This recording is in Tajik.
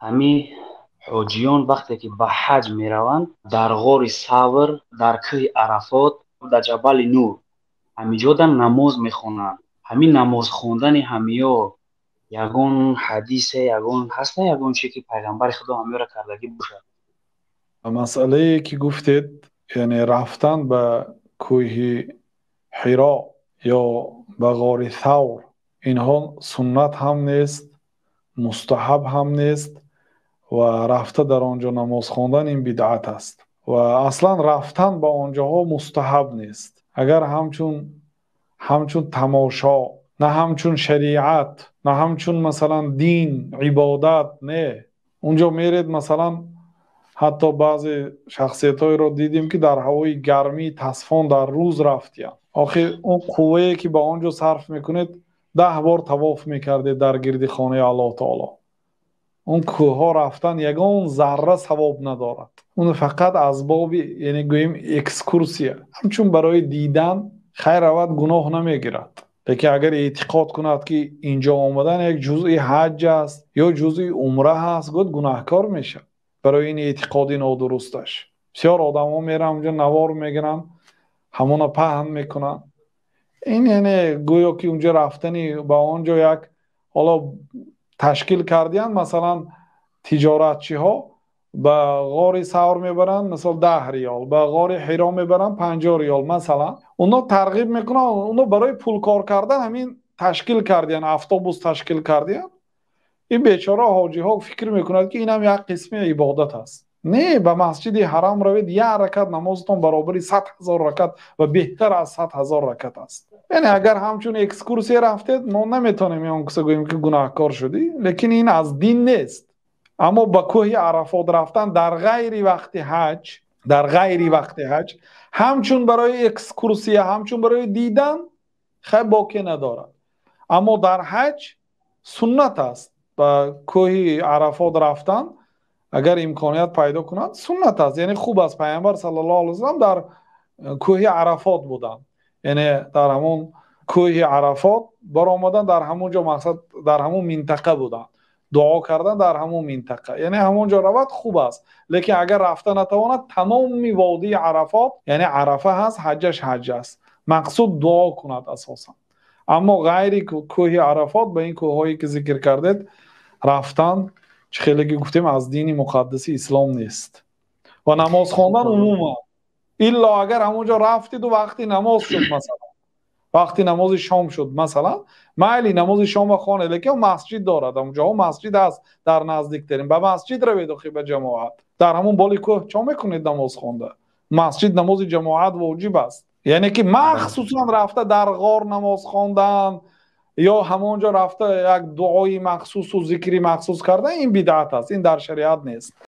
Ҳамин ҳоҷиён вақте ки ба ҳаҷ мераванд, дар ғори Савр, дар кӯҳи Арафот, дар Ҷабали Нур ҳамиҷода намоз мехонанд. Ҳамин намоз хондани ҳамиё ягон ҳадисе, ягон ҳаста, ягон чизе ки пайғамбари Худо ҳамиёра кардагӣ бошад? Масъалае ки гуфтед, яъне рафтан ба кӯҳи Ҳиро ё ба ғори Савр, инҳо суннат ҳам нест, мустаҳаб ҳам нест ва рафта дар он ҷо намоз хондан ин бидъат аст. Ва аслан рафтан ба он ҷоҳо мустаҳаб нест. Агар ҳамчун тамошо, на ҳамчун шариат, на ҳамчун масалан дин, ибодат, не. Он ҷо меред, масалан, ҳатто баъзе шахсиятҳоеро дидем, ки дар ҳавои гармии тасфон дар рӯз рафтиянд. Охир он қуввае ки ба он ҷо сарф мекунед, 10 бор тавоф мекардед дар гирди хонаи Аллоҳ таоло. Он кӯҳҳо рафтан ягон зарра савоб надорад. Он фақат аз боби, яъне гӯем, экскурсия, ҳамчун барои дидан хайр равад, гуноҳ намегирад. Лекин агар эътиқод кунад, ки инҷо омадан як ҷузъи ҳаҷ аст ё ҷузъи умра ҳаст, гуфт гунаҳкор мешавад барои ин эътиқоди нодурусташ. Бисёр одамҳо мераванд онҷо, навор мегиранд, ҳамона паҳн мекунанд. Ин яъне гӯё ки онҷо рафтани ба он ҷо як ҳоло ташкил кардиянд, масалан тиҷоратчиҳо ба ғори Савр мебаранд, мисол 10 риёл, ба ғори Ҳиро мебаранд 50 риёл, масалан. Онҳо тарғиб мекунанд, онҳо барои пул кор кардан ҳамин ташкил кардиянд, автобус ташкил кардиянд. Ин бечора ҳоҷиҳо фикр мекунанд, ки ин ҳам як қисми ибодат аст. Не, ба масҷиди ҳарам равед, як ракат намозатон баробари 100 ҳазор ракат ва беҳтар аз 100 ҳазор ракат аст. Яъне агар ҳамчун экскурсия рафтед, мо наметавонем он киса гӯем, ки гунаҳкор шудӣ, лекин ин аз дин нест. Аммо ба кӯҳи Арафот рафтан дар ғайри вақти ҳаҷ, дар ғайри вақти ҳаҷ, ҳамчун барои экскурсия, ҳамчун барои дидан, хай боке надорад. Аммо дар ҳаҷ суннат аст ба кӯҳи Арафот рафтан, агар имконият пайдо кунад, суннат аст. Яъне хуб аст. Пайғамбар саллаллоҳу алайҳи васаллам дар кӯҳи Арафот буданд. Яъне дар ҳамон кӯҳи Арафот баромадан, дар ҳамон ҷо, мақсад дар ҳамон минтақа буданд, дуо кардан дар ҳамон минтақа. Яъне ҳамон ҷо равад хуб аст, лекин агар рафта натавонад, тамоми водии Арафот, яъне Арафа ҳаст, ҳаҷаш ҳаҷ аст, мақсуд дуо кунад асосан. Аммо ғайри кӯҳи Арафот ба ин кӯҳҳое ки зикр кардед рафтан, чӣ хеле ки гуфтем, аз дини муқаддаси ислом нест. Ва намоз хондан умуман, илло агар ҳамон ҷо рафтиду вақти намоз шуд, масалан вақти намози шом шуд, масалан, майли намози шомро хонед, лекин масҷид дорад, ҳамон ҷоҳо масҷид ҳаст дар наздиктарин, ба масҷид равед охи ба ҷамоат. Дар ҳамон боли кӯҳ чо мекунед намоз хонда? Масҷид намози ҷамоат воҷиб аст. Яъне ки махсусан рафта дар ғор намоз хондан ё ҳамон ҷо рафта як дуои махсусу зикри махсус кардан, ин бидъат аст, ин дар шариат нест.